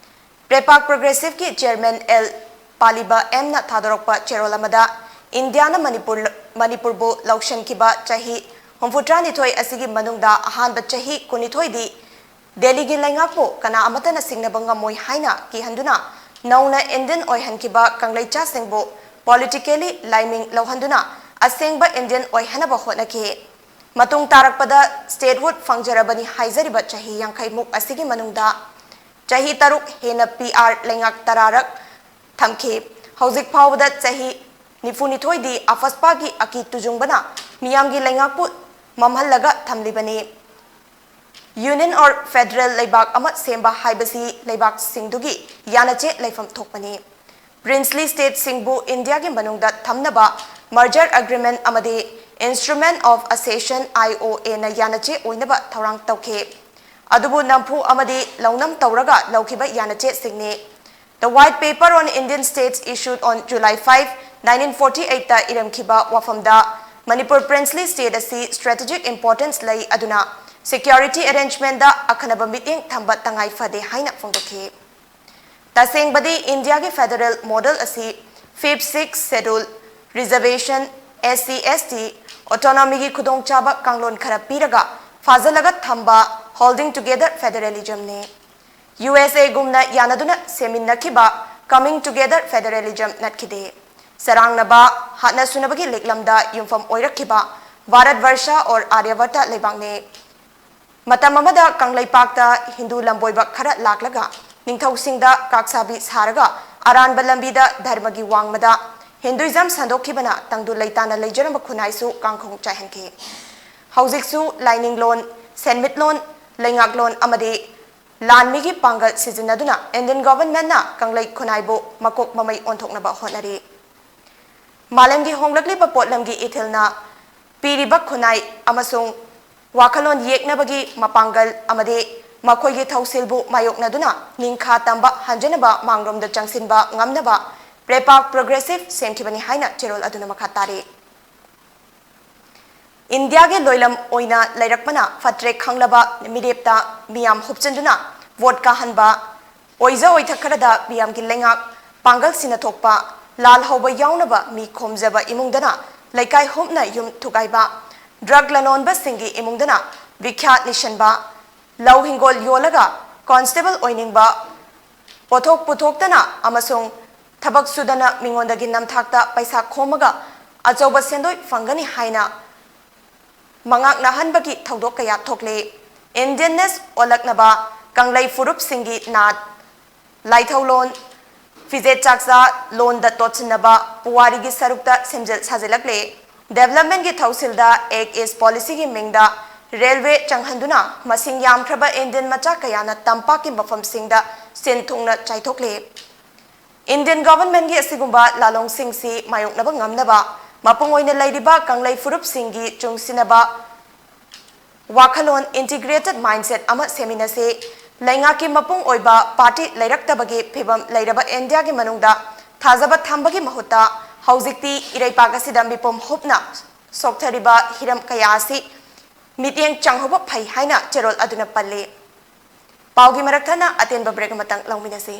ꯄ꯭ꯔꯦꯄꯥꯛ ꯄ꯭ꯔꯣꯒ꯭ꯔꯦꯁꯤꯚꯀꯤ ꯆꯤꯌꯔꯃꯦꯟ ꯑꯦꯜ ꯄꯥꯂꯤꯕ ꯑꯦꯝꯅ ꯊꯥꯗꯣꯔꯛꯄ ꯆꯦꯔꯣꯜ ꯑꯃꯗ, ꯏꯟꯗꯤꯌꯥꯅ ꯃꯅꯤꯄꯨꯔ, ꯃꯅꯤꯄꯨꯔꯕꯨ ꯂꯧꯁꯤꯟꯈꯤꯕ ꯆꯍꯤ ꯍꯨꯝꯐꯨꯇꯔꯥꯅꯤꯊꯣꯏ ꯑꯁꯤꯒꯤ ꯃꯅꯨꯡꯗ ꯑꯍꯥꯟꯕ ꯆꯍꯤ ꯀꯨꯟꯅꯤꯊꯣꯏꯗꯤ ꯗꯦꯜꯂꯤꯒꯤ ꯂꯩꯉꯥꯛꯄꯨ ꯀꯅꯥ ꯑꯃꯠꯇꯅ ꯁꯤꯡꯅꯕ ꯉꯝꯃꯣꯏ ꯍꯥꯏꯅ ꯀꯤꯍꯟꯗꯨꯅ ꯅꯧꯅ ꯏꯟꯗꯤꯌꯟ ꯑꯣꯏꯍꯟꯈꯤꯕ ꯀꯪꯂꯩꯆꯥꯁꯤꯡꯕꯨ ꯄꯣꯂꯤꯇꯤꯀꯦꯂꯤ ꯂꯥꯏꯃꯤꯡ ꯂꯧꯍꯟꯗꯨꯅ ꯑꯁꯦꯡꯕ ꯏꯟꯗꯤꯌꯟ ꯑꯣꯏꯍꯟꯅꯕ ꯍꯣꯠꯅꯈꯤ꯫ ꯃꯇꯨꯡ ꯇꯥꯔꯛꯄꯗ ꯁ꯭ꯇꯦꯠꯍꯨꯗ ꯐꯪꯖꯔꯕꯅꯤ ꯍꯥꯏꯖꯔꯤꯕ ꯆꯍꯤ ꯌꯥꯡꯈꯩꯃꯨꯛ ꯑꯁꯤꯒꯤ ꯃꯅꯨꯡꯗ ꯆꯍꯤ ꯇꯔꯨꯛ ꯍꯦꯟꯅ ꯄꯤ ꯑꯥꯔ ꯂꯩꯉꯥꯛ ꯇꯔꯥꯔꯛ ꯊꯝꯈꯤ꯫ ꯍꯧꯖꯤꯛ ꯐꯥꯎꯕꯗ ꯆꯍꯤ ꯅꯤꯐꯨꯅꯤꯊꯣꯏꯗꯤ ꯑꯐꯁꯄꯥꯒꯤ ꯑꯀꯤ ꯇꯨꯖꯨꯡꯕꯅ ꯃꯤꯌꯥꯝꯒꯤ ꯂꯩꯉꯥꯛꯄꯨ ꯃꯝꯍꯜꯂꯒ ꯊꯝꯂꯤꯕꯅꯤ꯫ ꯌꯨꯅꯤꯌꯟ ꯑꯣꯔ ꯐꯦꯗꯔꯦꯜ ꯂꯩꯕꯥꯛ ꯑꯃ ꯁꯦꯝꯕ ꯍꯥꯏꯕꯁꯤ ꯂꯩꯕꯥꯛꯁꯤꯡꯗꯨꯒꯤ ꯌꯥꯅꯆꯦ ꯂꯩꯐꯝ ꯊꯣꯛꯄꯅꯤ꯫ ꯄ꯭ꯔꯤꯟꯁꯂꯤ ꯁ꯭ꯇꯦꯠꯁꯤꯡꯕꯨ ꯏꯟꯗꯤꯌꯥꯒꯤ ꯃꯅꯨꯡꯗ ꯊꯝꯅꯕ ꯃꯔꯖꯔ ꯑꯦꯒ꯭ꯔꯤꯃꯦꯟ ꯑꯃꯗꯤ Instrument of Accession, I O A ꯅ ꯌꯥꯅꯆꯦ ꯑꯣꯏꯅꯕ ꯊꯧꯔꯥꯡ ꯇꯧꯈꯤ꯫ ꯑꯗꯨꯕꯨ ꯅꯝꯐꯨ ꯑꯃꯗꯤ ꯂꯧꯅꯝ ꯇꯧꯔꯒ ꯂꯧꯈꯤꯕ ꯌꯥꯅꯆꯦꯁꯤꯡꯅꯤ꯫ The White Paper on Indian States issued on July five, nineteen forty-eight ꯇ ꯏꯔꯝꯈꯤꯕ ꯋꯥꯐꯝꯗ, ꯃꯅꯤꯄꯨꯔ princely state ꯑꯁꯤ strategic importance ꯂꯩ ꯑꯗꯨꯅ security arrangement ꯗ ꯑꯈꯟꯅꯕ ꯃꯤꯠꯌꯦꯡ ꯊꯝꯕ ꯇꯉꯥꯏ ꯐꯗꯦ ꯍꯥꯏꯅ ꯐꯣꯡꯗꯣꯛꯈꯤ꯫ ꯇꯁꯦꯡꯕꯗꯤ ꯏꯟꯗꯤꯌꯥꯒꯤ federal model ꯑꯁꯤ Fifth, Sixth Schedule, reservation, S C, S T, autonomy ꯒꯤ ꯈꯨꯗꯣꯡꯆꯥꯕ ꯀꯥꯡꯂꯣꯟ ꯈꯔ ꯄꯤꯔꯒ ꯐꯥꯖꯤꯜꯂꯒ ꯊꯝꯕ holding together federalism ꯅꯤ꯫ U S A ꯒꯨꯝꯅ ꯌꯥꯅꯗꯨꯅ ꯁꯦꯝꯃꯤꯟꯅꯈꯤꯕ coming together federalism ꯅꯠꯈꯤꯗꯦ꯫ ꯆꯔꯥꯡꯅꯕ, ꯍꯥꯠꯅ ꯁꯨꯅꯕꯒꯤ ꯂꯤꯛꯂꯝꯗ ꯌꯨꯝꯐꯝ ꯑꯣꯏꯔꯛꯈꯤꯕ ꯚꯥꯔꯠ ꯚꯔꯁ or Aryabhata ꯂꯩꯕꯥꯛꯅꯤ꯫ ꯃꯇꯝ ꯑꯃꯗ ꯀꯪꯂꯩꯄꯥꯛꯇ ꯍꯤꯟꯗꯨ ꯂꯝꯕꯣꯏꯕ ꯈꯔ ꯂꯥꯛꯂꯒ ꯅꯤꯡꯊꯧꯁꯤꯡꯗ ꯀꯥꯛꯁꯥꯕꯤ ꯁꯥꯔꯒ ꯑꯔꯥꯟꯕ ꯂꯝꯕꯤꯗ ꯙꯔꯃꯒꯤ ꯋꯥꯡꯃꯗ Hinduism ꯁꯟꯗꯣꯛꯈꯤꯕꯅ ꯇꯪꯗꯨ ꯂꯩꯇꯥꯅ ꯂꯩꯖꯔꯝꯕ ꯈꯨꯟꯅꯥꯏꯁꯨ ꯀꯥꯡꯈꯣꯡ ꯆꯥꯏꯍꯟꯈꯤ꯫ ꯍꯧꯖꯤꯛꯁꯨ ꯂꯥꯏꯅꯤꯡꯂꯣꯟ, ꯁꯦꯟꯃꯤꯠꯂꯣꯟ, ꯂꯩꯉꯥꯛꯂꯣꯟ ꯑꯃꯗꯤ ꯂꯥꯟꯃꯤꯒꯤ ꯄꯥꯡꯒꯜ ꯁꯤꯖꯤꯟꯅꯗꯨꯅ Indian government ꯅ ꯀꯪꯂꯩ ꯈꯨꯟꯅꯥꯏꯕꯨ ꯃꯀꯣꯛ ꯃꯃꯩ ꯑꯣꯟꯊꯣꯛꯅꯕ ꯍꯣꯠꯅꯔꯤ꯫ ꯃꯥꯂꯦꯝꯒꯤ ꯍꯣꯡꯂꯛꯂꯤꯕ ꯄꯣꯠꯂꯝꯒꯤ ꯏꯊꯤꯜꯅ ꯄꯤꯔꯤꯕ ꯈꯨꯟꯅꯥꯏ ꯑꯃꯁꯨꯡ ꯋꯥꯈꯜꯂꯣꯟ ꯌꯦꯛꯅꯕꯒꯤ ꯃꯄꯥꯡꯒꯜ ꯑꯃꯗꯤ ꯃꯈꯣꯏꯒꯤ ꯊꯧꯁꯤꯜꯕꯨ ꯃꯥꯌꯣꯛꯅꯗꯨꯅ ꯅꯤꯡꯈꯥ ꯇꯝꯕ ꯍꯟꯖꯅꯕ ꯃꯥꯡꯂꯣꯝꯗ ꯆꯪꯁꯤꯟꯕ ꯉꯝꯅꯕ ꯄ꯭ꯔꯦꯄꯥꯛ progressive ꯁꯦꯝꯈꯤꯕꯅꯤ ꯍꯥꯏꯅ ꯆꯦꯔꯣꯜ ꯑꯗꯨꯅ ꯃꯈꯥ ꯇꯥꯔꯤ꯫ ꯏꯟꯗꯤꯌꯥꯒꯤ ꯂꯣꯏꯂꯝ ꯑꯣꯏꯅ ꯂꯩꯔꯛꯄꯅ ꯐꯠꯇ꯭ꯔꯦ ꯈꯪꯂꯕ ꯃꯤꯔꯦꯞꯇ ꯃꯤꯌꯥꯝ ꯍꯨꯞꯆꯤꯟꯗꯨꯅ ꯚꯣꯠ ꯀꯥꯍꯟꯕ, ꯑꯣꯏꯖ ꯑꯣꯏꯊꯛ ꯈꯔꯗ ꯃꯤꯌꯥꯝꯒꯤ ꯂꯩꯉꯥꯛ ꯄꯥꯡꯒꯜ ꯁꯤꯟꯅꯊꯣꯛꯄ, ꯂꯥꯜ ꯍꯧꯕ ꯌꯥꯎꯅꯕ ꯃꯤ ꯈꯣꯝꯖꯕ ꯏꯃꯨꯡꯗꯅ ꯂꯩꯀꯥꯏ ꯍꯨꯞꯅ ꯌꯨꯝ ꯊꯨꯒꯥꯏꯕ, drug ꯂꯂꯣꯟꯕꯁꯤꯡꯒꯤ ꯏꯃꯨꯡꯗꯅ ꯕꯤꯈ꯭ꯌꯥꯠ ꯅꯤꯁꯟꯕ, ꯂꯧ ꯍꯤꯡꯒꯣꯜ ꯌꯣꯜꯂꯒ constable ꯑꯣꯏꯅꯤꯡꯕ, ꯄꯣꯠꯊꯣꯛ ꯄꯨꯊꯣꯛꯇꯅ ꯑꯃꯁꯨꯡ ꯊꯕꯛ ꯁꯨꯗꯅ ꯃꯤꯉꯣꯟꯗꯒꯤ ꯅꯝꯊꯥꯛꯇ ꯄꯩꯁꯥ ꯈꯣꯝꯃꯒ ꯑꯆꯧꯕ ꯁꯦꯟꯗꯣꯏ ꯐꯪꯒꯅꯤ ꯍꯥꯏꯅ ꯃꯉꯥꯛꯅꯍꯟꯕꯒꯤ ꯊꯧꯗꯣꯛ ꯀꯌꯥ ꯊꯣꯛꯂꯤ꯫ Indianness ꯑꯣꯜꯂꯛꯅꯕ ꯀꯪꯂꯩ ꯐꯨꯔꯨꯞꯁꯤꯡꯒꯤ ꯅꯥꯠ, ꯂꯥꯏꯊꯧꯂꯣꯟ, ꯐꯤꯖꯦꯠ ꯆꯥꯛꯆꯥ ꯂꯣꯟꯗ ꯇꯣꯠꯁꯤꯟꯅꯕ ꯄꯨꯋꯥꯔꯤꯒꯤ ꯁꯔꯨꯛꯇ ꯁꯦꯝꯖꯤꯜ ꯁꯥꯖꯤꯜꯂꯛꯂꯦ꯫ Development ꯀꯤ ꯊꯧꯁꯤꯜꯗ Act East Policy ꯒꯤ ꯃꯤꯡꯗ railway ꯆꯪꯍꯟꯗꯨꯅ ꯃꯁꯤꯡ ꯌꯥꯝꯈ꯭ꯔꯕ Indian ꯃꯆꯥ ꯀꯌꯥꯅ ꯇꯝꯄꯥꯛꯀꯤ ꯃꯐꯝꯁꯤꯡꯗ ꯁꯤꯟ ꯊꯨꯡꯅ ꯆꯥꯏꯊꯣꯛꯂꯦ꯫ Indian government ꯀꯤ ꯑꯁꯤꯒꯨꯝꯕ ꯂꯥꯂꯣꯡꯁꯤꯡꯁꯤ ꯃꯥꯌꯣꯛꯅꯕ ꯉꯝꯅꯕ ꯃꯄꯨꯡ ꯑꯣꯏꯅ ꯂꯩꯔꯤꯕ ꯀꯪꯂꯩ ꯐꯨꯔꯨꯞꯁꯤꯡꯒꯤ ꯆꯨꯡꯁꯤꯟꯅꯕ ꯋꯥꯈꯜꯂꯣꯟ, integrated mindset ꯑꯃ ꯁꯦꯝꯃꯤꯟꯅꯁꯤ꯫ ꯂꯩꯉꯥꯛꯀꯤ ꯃꯄꯨꯡ ꯑꯣꯏꯕ ꯄꯥꯔꯇꯤ ꯂꯩꯔꯛꯇꯕꯒꯤ ꯐꯤꯚꯝ ꯂꯩꯔꯕ ꯏꯟꯗꯤꯌꯥꯒꯤ ꯃꯅꯨꯡꯗ ꯊꯥꯖꯕ ꯊꯝꯕꯒꯤ ꯃꯍꯨꯠꯇ ꯍꯧꯖꯤꯛꯇꯤ ꯏꯔꯩꯄꯥꯛ ꯑꯁꯤꯗ ꯃꯤꯄꯨꯝ ꯍꯨꯞꯅ ꯁꯣꯛꯊꯔꯤꯕ ꯍꯤꯔꯝ ꯀꯌꯥ ꯑꯁꯤ ꯃꯤꯠꯌꯦꯡ ꯆꯪꯍꯧꯕ ꯐꯩ ꯍꯥꯏꯅ ꯆꯦꯔꯣꯜ ꯑꯗꯨꯅ ꯄꯜꯂꯤ꯫ ꯄꯥꯎꯒꯤ ꯃꯔꯛ ꯊꯠꯅ ꯑꯇꯦꯟꯕ break ꯑꯃꯇꯪ ꯂꯧꯃꯤꯟꯅꯁꯤ꯫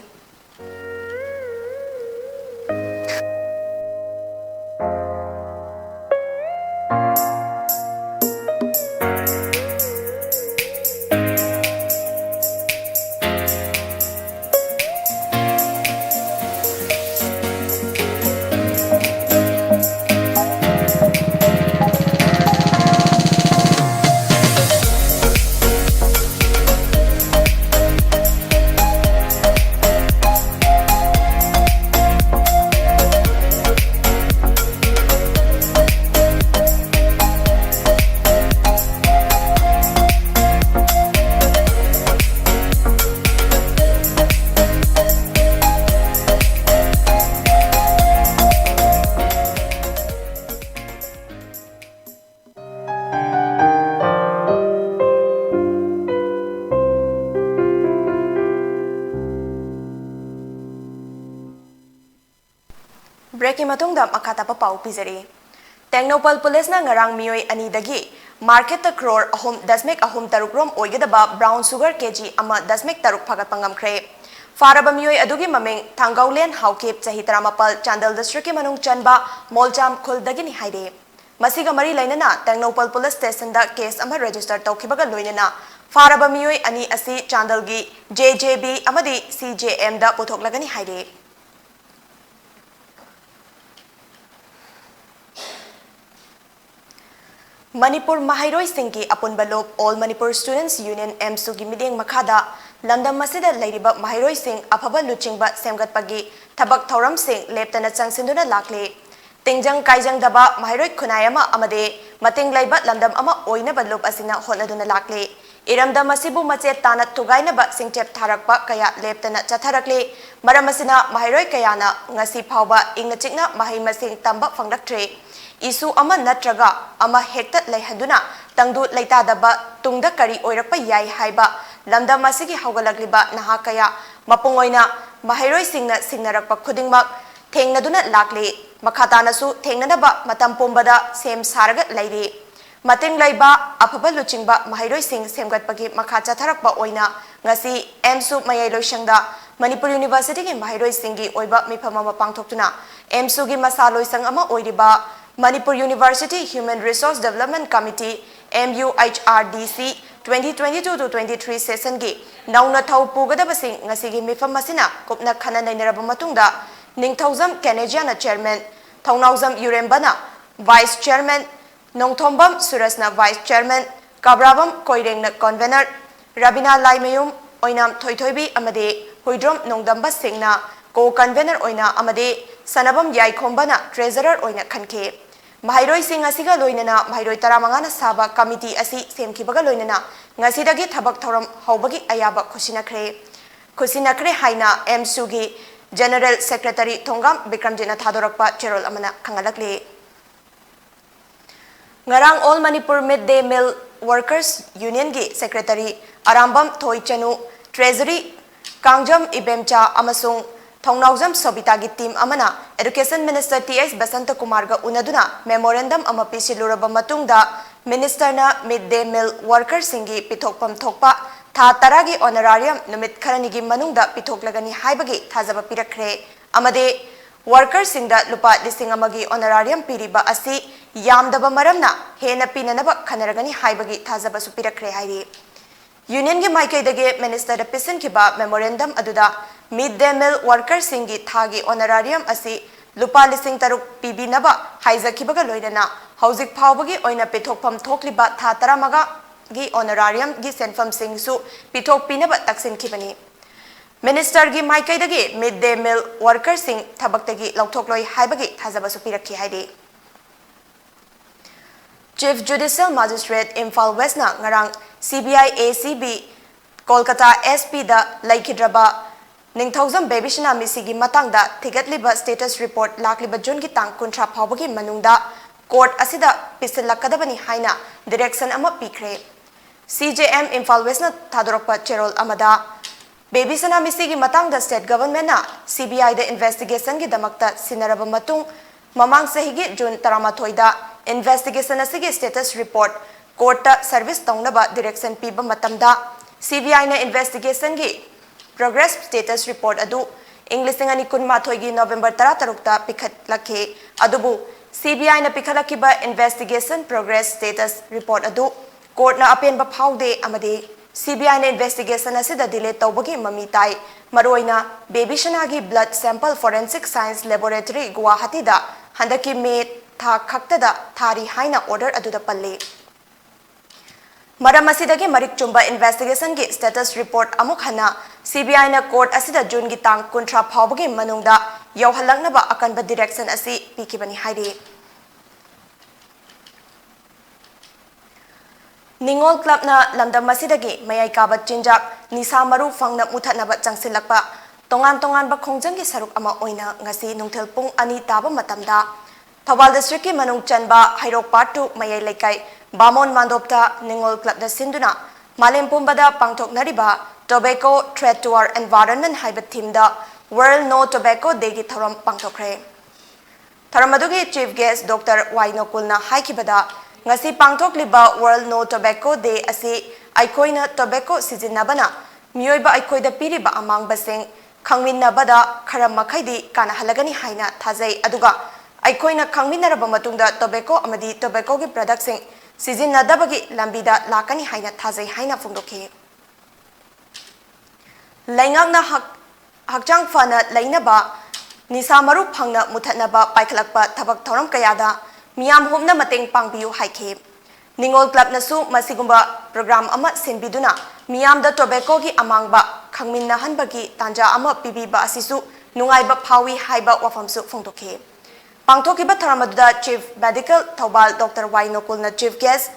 Breakꯀꯤ ꯃꯇꯨꯡꯗ ꯃꯈꯥ ꯇꯥꯕ ꯄꯥꯎ ꯄꯤꯖꯔꯤ꯫ ꯇꯦꯡꯅꯧꯄꯜ ꯄꯨꯂꯤꯁꯅ ꯉꯔꯥꯡ ꯃꯤꯑꯣꯏ ꯑꯅꯤꯗꯒꯤ marketꯇ crore ꯑꯍꯨꯝ ꯗꯁꯃꯤꯛ ꯑꯍꯨꯝ ꯇꯔꯨꯛ ꯔꯣꯝ ꯑꯣꯏꯒꯗꯕ brown sugar KG ꯑꯃ ꯗꯁꯃꯤꯛ ꯇꯔꯨꯛ ꯐꯥꯒꯠꯄ ꯉꯝꯈ꯭ꯔꯦ꯫ ꯐꯥꯔꯕ ꯃꯤꯑꯣꯏ ꯑꯗꯨꯒꯤ ꯃꯃꯤꯡ ꯊꯥꯡꯒꯧꯂꯦꯟ ꯍꯥꯎꯀꯤꯞ, ꯆꯍꯤ ꯇꯔꯥꯃꯥꯄꯜ, ꯆꯥꯟꯗꯦꯜ districtꯀꯤ ꯃꯅꯨꯡ ꯆꯟꯕ ꯃꯣꯜꯖꯥꯝ ꯈꯨꯜꯗꯒꯤꯅꯤ ꯍꯥꯏꯔꯤ꯫ ꯃꯁꯤꯒ ꯃꯔꯤ ꯂꯩꯅꯅ ꯇꯦꯡꯅꯧꯄꯜ ꯄꯨꯂꯤꯁ ꯁ꯭ꯇꯦꯁꯟꯗ case ꯑꯃ register ꯇꯧꯈꯤꯕꯒ ꯂꯣꯏꯅꯅ ꯐꯥꯔꯕ ꯃꯤꯑꯣꯏ ꯑꯅꯤ ꯑꯁꯤ ꯆꯥꯟꯗꯦꯜꯒꯤ JJB ꯑꯃꯗꯤ CJMꯗ ꯄꯨꯊꯣꯛꯂꯒꯅꯤ ꯍꯥꯏꯔꯤ꯫ ꯃꯅꯤꯄꯨꯔ ꯃꯍꯩꯔꯣꯏꯁꯤꯡꯒꯤ ꯑꯄꯨꯟꯕ ꯂꯨꯞ All Manipur Students Union, AMSUꯒꯤ ꯃꯤꯠꯌꯦꯡ ꯃꯈꯥꯗ ꯂꯝꯗꯝ ꯑꯁꯤꯗ ꯂꯩꯔꯤꯕ ꯃꯍꯩꯔꯣꯏꯁꯤꯡ ꯑꯐꯕ ꯂꯨꯆꯤꯡꯕ ꯁꯦꯝꯒꯠꯄꯒꯤ ꯊꯕꯛ ꯊꯧꯔꯝꯁꯤꯡ ꯂꯦꯞꯇꯅ ꯆꯪꯁꯤꯟꯗꯨꯅ ꯂꯥꯛꯂꯤ꯫ ꯇꯤꯡꯖꯪ ꯀꯥꯏꯖꯪꯗꯕ ꯃꯍꯩꯔꯣꯏ ꯈꯨꯟꯅꯥꯏ ꯑꯃ ꯑꯃꯗꯤ ꯃꯇꯤꯡ ꯂꯩꯕ ꯂꯝꯗꯝ ꯑꯃ ꯑꯣꯏꯅꯕ ꯂꯨꯞ ꯑꯁꯤꯅ ꯍꯣꯠꯅꯗꯨꯅ ꯂꯥꯛꯂꯤ꯫ ꯏꯔꯝꯗꯝ ꯑꯁꯤꯕꯨ ꯃꯆꯦꯠ ꯇꯥꯅ ꯊꯨꯒꯥꯏꯅꯕ ꯁꯤꯡꯆꯦꯞ ꯊꯥꯔꯛꯄ ꯀꯌꯥ ꯂꯦꯞꯇꯅ ꯆꯠꯊꯔꯛꯂꯤ꯫ ꯃꯔꯝ ꯑꯁꯤꯅ ꯃꯍꯩꯔꯣꯏ ꯀꯌꯥꯅ ꯉꯁꯤ ꯐꯥꯎꯕ ꯏꯪꯅ ꯆꯤꯛꯅ ꯃꯍꯩ ꯃꯁꯤꯡ ꯇꯝꯕ ꯐꯪꯂꯛꯇ꯭ꯔꯤ꯫ issue ꯑꯃ ꯅꯠꯇ꯭ꯔꯒ ꯑꯃ ꯍꯦꯛꯇ ꯂꯩꯍꯟꯗꯨꯅ ꯇꯪꯗꯨ ꯂꯩꯇꯥꯗꯕ ꯇꯨꯡꯗ ꯀꯔꯤ ꯑꯣꯏꯔꯛꯄ ꯌꯥꯏ ꯍꯥꯏꯕ ꯂꯝꯗꯝ ꯑꯁꯤꯒꯤ ꯍꯧꯒꯠꯂꯛꯂꯤꯕ ꯅꯍꯥ ꯀꯌꯥ ꯃꯄꯨꯡ ꯑꯣꯏꯅ ꯃꯍꯩꯔꯣꯏꯁꯤꯡꯅ ꯁꯤꯡꯅꯔꯛꯄ ꯈꯨꯗꯤꯡꯃꯛ ꯊꯦꯡꯅꯗꯨꯅ ꯂꯥꯛꯂꯤ꯫ ꯃꯈꯥ ꯇꯥꯅꯁꯨ ꯊꯦꯡꯅꯅꯕ ꯃꯇꯝ ꯄꯨꯝꯕꯗ ꯁꯦꯝ ꯁꯥꯔꯒ ꯂꯩꯔꯤ꯫ ꯃꯇꯤꯡ ꯂꯩꯕ ꯑꯐꯕ ꯂꯨꯆꯤꯡꯕ ꯃꯍꯩꯔꯣꯏꯁꯤꯡ ꯁꯦꯝꯒꯠꯄꯒꯤ ꯃꯈꯥ ꯆꯠꯊꯔꯛꯄ ꯑꯣꯏꯅ ꯉꯁꯤ ꯑꯦꯝꯁꯨ ꯃꯌꯥꯏ ꯂꯣꯏꯁꯪꯗ ꯃꯅꯤꯄꯨꯔ ꯌꯨꯅꯤꯚꯔꯁꯤꯇꯤꯒꯤ ꯃꯍꯩꯔꯣꯏꯁꯤꯡꯒꯤ ꯑꯣꯏꯕ ꯃꯤꯐꯝ ꯑꯃ ꯄꯥꯡꯊꯣꯛꯇꯨꯅ ꯑꯦꯝꯁꯨꯒꯤ ꯃꯁꯥ ꯂꯣꯏꯁꯪ ꯑꯃ ꯑꯣꯏꯔꯤꯕ Manipur university Human Resource Development Committee, M U H R D C, twenty twenty-two to twenty-three sessionꯒꯤ ꯅꯧꯅ ꯊꯧ ꯄꯨꯒꯗꯕꯁꯤꯡ ꯉꯁꯤꯒꯤ ꯃꯤꯐꯝ ꯑꯁꯤꯅ ꯀꯨꯞꯅ ꯈꯟꯅ ꯅꯩꯅꯔꯕ ꯃꯇꯨꯡꯗ ꯅꯤꯡꯊꯧꯖꯝ ꯀꯦꯅꯦꯖꯤꯌꯥꯅ chairman, ꯊꯧꯅꯥꯎꯖꯝ ꯌꯨꯔꯦꯝꯕꯅ vice chairman, Nongthombam ꯁꯨꯔꯖꯅ vice chairman, ꯀꯕ꯭ꯔꯥꯕꯝ ꯀꯣꯏꯔꯦꯡꯅ convener, Rabina Laimayum, ꯑꯣꯏꯅꯥꯝ ꯊꯣꯏꯊꯣꯏꯕꯤ ꯑꯃꯗꯤ ꯍꯨꯏꯗ꯭ꯔꯣꯝ ꯅꯣꯡꯗꯝꯕ ꯁꯤꯡꯅ co-convener ꯑꯣꯏꯅ ꯑꯃꯗꯤ ꯁꯅꯥꯕꯝ ꯌꯥꯏꯈꯣꯝꯕꯅ treasurer ꯑꯣꯏꯅ ꯈꯟꯈꯤ꯫ ꯃꯍꯩꯔꯣꯏꯁꯤꯡ ꯑꯁꯤꯒ ꯂꯣꯏꯅꯅ ꯃꯍꯩꯔꯣꯏ ꯇꯔꯥꯃꯉꯥꯅ ꯁꯥꯕ committee ꯑꯁꯤ ꯁꯦꯝꯈꯤꯕꯒ ꯂꯣꯏꯅꯅ ꯉꯁꯤꯗꯒꯤ ꯊꯕꯛ ꯊꯧꯔꯝ ꯍꯧꯕꯒꯤ ꯑꯌꯥꯕ ꯈꯨꯠꯁꯤꯟꯅꯈ꯭ꯔꯦ꯫ ꯈꯨꯠꯁꯤꯟꯅꯈ꯭ꯔꯦ ꯍꯥꯏꯅ ꯑꯦꯝꯁꯨꯒꯤ general secretary ꯊꯣꯡꯒꯥꯝ ꯕꯤꯀ꯭ꯔꯝꯖꯤꯠꯅ ꯊꯥꯗꯣꯔꯛꯄ ꯆꯦꯔꯣꯜ ꯑꯃꯅ ꯈꯪꯍꯜꯂꯛꯂꯤ꯫ ꯉꯔꯥꯡ All Manipur Mid Day Meal Workers Unionꯒꯤ secretary Arambam ꯊꯣꯏꯆꯅꯨ, treasury Kangjam ꯏꯕꯦꯝꯆꯥ ꯑꯃꯁꯨꯡ ꯊꯧꯅꯥꯎꯖꯝ ꯁꯣꯕꯤꯇꯥꯒꯤ team ꯑꯃꯅ Education Minister T H ꯕꯁꯟꯇꯀꯨꯃꯥꯔꯒ ꯎꯅꯗꯨꯅ memorandum ꯑꯃ ꯄꯤꯁꯤꯜꯂꯨꯔꯕ ꯃꯇꯨꯡꯗ ministerꯅ mid day meal workerꯁꯤꯡꯒꯤ ꯄꯤꯊꯣꯛꯐꯝ ꯊꯣꯛꯄ ꯊꯥ ꯇꯔꯥꯒꯤ honorarium ꯅꯨꯃꯤꯠ ꯈꯔꯅꯤꯒꯤ ꯃꯅꯨꯡꯗ ꯄꯤꯊꯣꯛꯂꯒꯅꯤ ꯍꯥꯏꯕꯒꯤ ꯊꯥꯖꯕ ꯄꯤꯔꯛꯈ꯭ꯔꯦ ꯑꯃꯗꯤ workerꯁꯤꯡꯗ ꯂꯨꯄꯥ ꯂꯤꯁꯤꯡ ꯑꯃꯒꯤ honorarium ꯄꯤꯔꯤꯕ ꯑꯁꯤ ꯌꯥꯝꯗꯕ ꯃꯔꯝꯅ ꯍꯦꯟꯅ ꯄꯤꯅꯅꯕ ꯈꯟꯅꯔꯒꯅꯤ ꯍꯥꯏꯕꯒꯤ ꯊꯥꯖꯕꯁꯨ ꯄꯤꯔꯛꯈ꯭ꯔꯦ ꯍꯥꯏꯔꯤ꯫ Unionꯒꯤ ꯃꯥꯏꯀꯩꯗꯒꯤ ministerꯗ ꯄꯤꯁꯤꯟꯈꯤꯕ memorandum ꯑꯗꯨꯗ mid day meal workerꯁꯤꯡꯒꯤ ꯊꯥꯒꯤ honorarium ꯑꯁꯤ ꯂꯨꯄꯥ ꯂꯤꯁꯤꯡ ꯇꯔꯨꯛ ꯄꯤꯕꯤꯅꯕ ꯍꯥꯏꯖꯈꯤꯕꯒ ꯂꯣꯏꯅꯅ ꯍꯧꯖꯤꯛ ꯐꯥꯎꯕꯒꯤ ꯑꯣꯏꯅ ꯄꯤꯊꯣꯛꯐꯝ ꯊꯣꯛꯂꯤꯕ ꯊꯥ ꯇꯔꯥꯃꯉꯥꯒꯤ honorariumꯒꯤ ꯁꯦꯟꯐꯝꯁꯤꯡꯁꯨ ꯄꯤꯊꯣꯛꯄꯤꯅꯕ ꯇꯛꯁꯤꯟꯈꯤꯕꯅꯤ꯫ Ministerꯒꯤ ꯃꯥꯏꯀꯩꯗꯒꯤ mid day meal workerꯁꯤꯡ ꯊꯕꯛꯇꯒꯤ ꯂꯧꯊꯣꯛꯂꯣꯏ ꯍꯥꯏꯕꯒꯤ ꯊꯥꯖꯕꯁꯨ ꯄꯤꯔꯛꯈꯤ ꯍꯥꯏꯔꯤ꯫ Chief Judicial Magistrate ꯏꯝꯐꯥꯜ Westꯅ ꯉꯔꯥꯡ C B I A C B Kolkata S Pꯗ ꯂꯩꯈꯤꯗ꯭ꯔꯕ ꯅꯤꯡꯊꯧꯖꯝ ꯕꯦꯕꯤꯁꯅꯥ ꯃꯤꯁꯤꯒꯤ ꯃꯇꯥꯡꯗ ꯊꯤꯒꯠꯂꯤꯕ status report ꯂꯥꯛꯂꯤꯕ Juneꯒꯤ ꯇꯥꯡ ꯀꯨꯟꯊ꯭ꯔꯥ ꯐꯥꯎꯕꯒꯤ ꯃꯅꯨꯡꯗ court ꯑꯁꯤꯗ ꯄꯤꯁꯤꯜꯂꯛꯀꯗꯕꯅꯤ ꯍꯥꯏꯅ direction ꯑꯃ ꯄꯤꯈ꯭ꯔꯦ꯫ C J M Imphal Westꯅ ꯊꯥꯗꯣꯔꯛꯄ ꯆꯦꯔꯣꯜ ꯑꯃꯗ, ꯕꯦꯕꯤ ꯁꯅꯥ ꯃꯤꯁꯤꯒꯤ ꯃꯇꯥꯡꯗ state governmentꯅ C B Iꯗ investigationꯒꯤꯗꯃꯛꯇ ꯁꯤꯟꯅꯔꯕ ꯃꯇꯨꯡ, ꯃꯃꯥꯡ ꯆꯍꯤꯒꯤ June ꯇꯔꯥꯃꯥꯊꯣꯏꯗ investigation ꯑꯁꯤꯒꯤ status report courtꯇ service ꯇꯧꯅꯕ direction ꯄꯤꯕ ꯃꯇꯝꯗ, C B Iꯅ investigationꯒꯤ progress status report ꯑꯗꯨ ꯏꯪ ꯂꯤꯁꯤꯡ ꯑꯅꯤ ꯀꯨꯟꯃꯥꯊꯣꯏꯒꯤ November ꯇꯔꯥꯇꯔꯨꯛꯇ ꯄꯤꯈꯠꯂꯛꯈꯤ꯫ ꯑꯗꯨꯕꯨ C B Iꯅ ꯄꯤꯈꯠꯂꯛꯈꯤꯕ investigation progress status report ꯑꯗꯨ courtꯅ ꯑꯄꯦꯟꯕ ꯐꯥꯎꯗꯦ ꯑꯃꯗꯤ C B Iꯅ investigation ꯑꯁꯤꯗ delay ꯇꯧꯕꯒꯤ ꯃꯃꯤ ꯇꯥꯏ꯫ ꯃꯔꯨꯑꯣꯏꯅ ꯕꯦꯕꯤ ꯁꯅꯥꯒꯤ blood sample forensic science laboratory ꯒꯨꯋꯥꯍꯥꯇꯤꯗ ꯍꯟꯗꯛꯀꯤ May ꯊꯥ ꯈꯛꯇꯗ ꯊꯥꯔꯤ ꯍꯥꯏꯅ order ꯑꯗꯨꯗ ꯄꯜꯂꯤ꯫ ꯃꯔꯝ ꯑꯁꯤꯗꯒꯤ ꯃꯔꯤꯛ ꯆꯨꯝꯕ investigationꯒꯤ status report ꯑꯃꯨꯛ ꯍꯟꯅ C B Iꯅ court ꯑꯁꯤꯗ Juneꯒꯤ ꯇꯥꯡ ꯀꯨꯟꯊ꯭ꯔꯥ ꯐꯥꯎꯕꯒꯤ ꯃꯅꯨꯡꯗ ꯌꯧꯍꯜꯂꯛꯅꯕ ꯑꯀꯟꯕ direction ꯑꯁꯤ ꯄꯤꯈꯤꯕꯅꯤ ꯍꯥꯏꯔꯤ꯫ ꯅꯤꯉꯣꯜ clubꯅ ꯂꯝꯗꯝ ꯑꯁꯤꯗꯒꯤ ꯃꯌꯥꯏ ꯀꯥꯕ ꯆꯤꯟꯖꯥꯛ ꯅꯤꯁꯥ ꯃꯔꯨ ꯐꯪꯅ ꯃꯨꯊꯠꯅꯕ ꯆꯪꯁꯤꯜꯂꯛꯄ ꯇꯣꯉꯥꯟ ꯇꯣꯉꯥꯟꯕ ꯈꯣꯡꯖꯪꯒꯤ ꯁꯔꯨꯛ ꯑꯃ ꯑꯣꯏꯅ ꯉꯁꯤ ꯅꯨꯡꯊꯤꯜ ꯄꯨꯡ ꯑꯅꯤ ꯇꯥꯕ ꯃꯇꯝꯗ ꯊꯧꯕꯥꯜ districtꯀꯤ ꯃꯅꯨꯡ ꯆꯟꯕ ꯍꯩꯔꯣꯛ part two ꯃꯌꯥꯏ ꯂꯩꯀꯥꯏ ꯕꯥꯃꯣꯟ ꯃꯥꯟꯗꯣꯞꯇ ꯅꯤꯉꯣꯜ clubꯅ ꯁꯤꯟꯗꯨꯅ ꯃꯥꯂꯦꯝ ꯄꯨꯝꯕꯗ ꯄꯥꯡꯊꯣꯛꯅꯔꯤꯕ Tobacco Threat to Our Environment ꯍꯥꯏꯕ themeꯗ World No Tobacco Dayꯒꯤ ꯊꯧꯔꯝ ꯄꯥꯡꯊꯣꯛꯈ꯭ꯔꯦ꯫ ꯊꯧꯔꯝ ꯑꯗꯨꯒꯤ chief guest Doctor ꯋꯥꯏ ꯅꯣꯀꯨꯜꯅ ꯍꯥꯏꯈꯤꯕꯗ, ꯉꯁꯤ ꯄꯥꯡꯊꯣꯛꯂꯤꯕ World No Tobacco Day ꯑꯁꯤ ꯑꯩꯈꯣꯏꯅ tobacco ꯁꯤꯖꯤꯟꯅꯕꯅ ꯃꯤꯑꯣꯏꯕ ꯑꯩꯈꯣꯏꯗ ꯄꯤꯔꯤꯕ ꯑꯃꯥꯡꯕꯁꯤꯡ ꯈꯪꯃꯤꯟꯅꯕꯗ ꯈꯔ ꯃꯈꯩꯗꯤ ꯀꯥꯟꯅꯍꯜꯂꯒꯅꯤ ꯍꯥꯏꯅ ꯊꯥꯖꯩ, ꯑꯗꯨꯒ ꯑꯩꯈꯣꯏꯅ ꯈꯪꯃꯤꯟꯅꯔꯕ ꯃꯇꯨꯡꯗ tobacco ꯑꯃꯗꯤ tobaccoꯒꯤ productꯁꯤꯡ ꯁꯤꯖꯤꯟꯅꯗꯕꯒꯤ ꯂꯝꯕꯤꯗ ꯂꯥꯛꯀꯅꯤ ꯍꯥꯏꯅ ꯊꯥꯖꯩ ꯍꯥꯏꯅ ꯐꯣꯡꯗꯣꯛꯈꯤ꯫ ꯂꯩꯉꯥꯛꯅ ꯍꯛ-, ꯍꯛꯆꯥꯡ ꯐꯅ ꯂꯩꯅꯕ ꯅꯤꯁꯥ ꯃꯔꯨ ꯐꯪꯅ ꯃꯨꯊꯠꯅꯕ ꯄꯥꯏꯈꯠꯂꯛꯄ ꯊꯕꯛ ꯊꯧꯔꯝ ꯀꯌꯥꯗ ꯃꯤꯌꯥꯝ ꯍꯨꯞꯅ ꯃꯇꯦꯡ ꯄꯥꯡꯕꯤꯌꯨ ꯍꯥꯏꯈꯤ꯫ ꯅꯤꯉꯣꯜ clubꯅꯁꯨ ꯃꯁꯤꯒꯨꯝꯕ program ꯑꯃ ꯁꯤꯟꯕꯤꯗꯨꯅ ꯃꯤꯌꯥꯝꯗ tobaccoꯒꯤ ꯑꯃꯥꯡꯕ ꯈꯪꯃꯤꯟꯅꯍꯟꯕꯒꯤ ꯇꯥꯟꯖꯥ ꯑꯃ ꯄꯤꯕꯤꯕ ꯑꯁꯤꯁꯨ ꯅꯨꯡꯉꯥꯏꯕ ꯐꯥꯎꯏ ꯍꯥꯏꯕ ꯋꯥꯐꯝꯁꯨ ꯐꯣꯡꯗꯣꯛꯈꯤ꯫ ꯄꯥꯡꯊꯣꯛꯈꯤꯕ ꯊꯧꯔꯝ ꯑꯗꯨꯗ Chief Medical ꯊꯧꯕꯥꯜ Doctor ꯋꯥꯏ ꯅꯣꯀꯨꯜꯅ chief guest,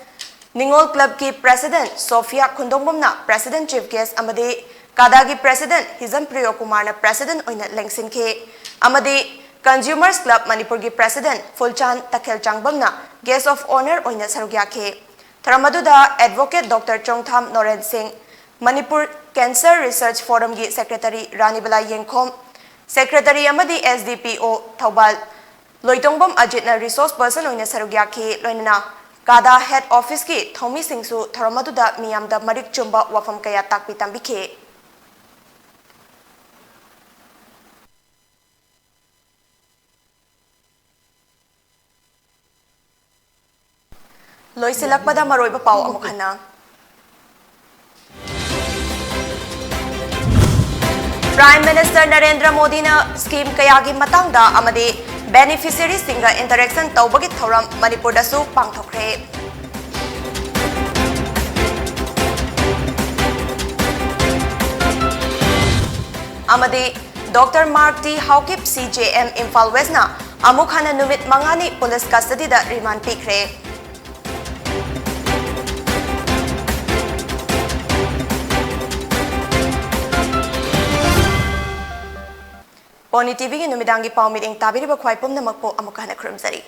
ꯅꯤꯉꯣꯜ clubꯀꯤ president Sophia ꯈꯨꯟꯗꯣꯡꯕꯝꯅ president chief guest ꯑꯃꯗꯤ ꯀꯥꯗꯥꯒꯤ president ꯍꯤꯖꯝ ꯄ꯭ꯔꯤꯌꯣ ꯀꯨꯃꯥꯔꯅ president ꯑꯣꯏꯅ ꯂꯦꯡꯁꯤꯟꯈꯤ ꯑꯃꯗꯤ Consumers Club ꯃꯅꯤꯄꯨꯔꯒꯤ President ꯐꯨꯜꯆꯥꯟ ꯇꯈꯦꯜ ꯆꯥꯡꯕꯝꯅ Guest of Honour ꯑꯣꯏꯅ ꯁꯔꯨꯛ ꯌꯥꯈꯤ꯫ ꯊꯧꯔꯝ ꯑꯗꯨꯗ Advocate Doctor ꯆꯣꯡꯊꯥꯝ ꯅꯣꯔꯦꯟ ꯁꯤꯡ, ꯃꯅꯤꯄꯨꯔ Cancer Research Forumꯒꯤ Secretary ꯔꯥꯅꯤꯕꯂꯥ ꯌꯦꯡꯈꯣꯝ, Secretary ꯑꯃꯗꯤ S D P O Thoubal ꯂꯣꯏꯇꯣꯡꯕꯝ ꯑꯖꯤꯠꯅ Resource Person ꯑꯣꯏꯅ ꯁꯔꯨꯛ ꯌꯥꯈꯤ꯫ ꯂꯣꯏꯅꯅ ꯀꯥꯗꯥ Head Officeꯀꯤ ꯊꯧꯃꯤꯁꯤꯡꯁꯨ ꯊꯧꯔꯝ ꯑꯗꯨꯗ ꯃꯤꯌꯥꯝꯗ ꯃꯔꯤꯛ ꯆꯨꯝꯕ ꯋꯥꯐꯝ ꯀꯌꯥ ꯇꯥꯛꯄꯤ ꯇꯝꯕꯤꯈꯤ꯫ ꯂꯣꯏꯁꯤꯜꯂꯛꯄꯗ ꯃꯔꯨꯑꯣꯏꯕ ꯄꯥꯎ ꯑꯃꯨꯛ ꯍꯟꯅ꯫ Prime Minister ꯅꯔꯦꯟꯗ꯭ꯔ ꯃꯣꯗꯤꯅ scheme ꯀꯌꯥꯒꯤ ꯃꯇꯥꯡꯗ ꯑꯃꯗꯤ beneficiariesꯁꯤꯡꯒ interaction ꯇꯧꯕꯒꯤ ꯊꯧꯔꯝ ꯃꯅꯤꯄꯨꯔꯗꯁꯨ ꯄꯥꯡꯊꯣꯛꯈ꯭ꯔꯦ꯫ ꯑꯃꯗꯤ Doctor Mark T Haokip, C J M Imphal Westꯅ ꯑꯃꯨꯛ ꯍꯟꯅ ꯅꯨꯃꯤꯠ ꯃꯉꯥꯅꯤ police custodyꯗ remand ꯄꯤꯈ꯭ꯔꯦ꯫ ꯄꯣꯅꯤ TVꯒꯤ ꯅꯨꯃꯤꯗꯥꯡꯒꯤ ꯄꯥꯎ ꯃꯤꯠꯌꯦꯡ ꯇꯥꯕꯤꯔꯤꯕ ꯈ꯭ꯋꯥꯏ ꯄꯨꯝꯅꯃꯛꯄꯨ ꯑꯃꯨꯛ ꯍꯟꯅ ꯈꯨꯔꯨꯝꯖꯔꯤ꯫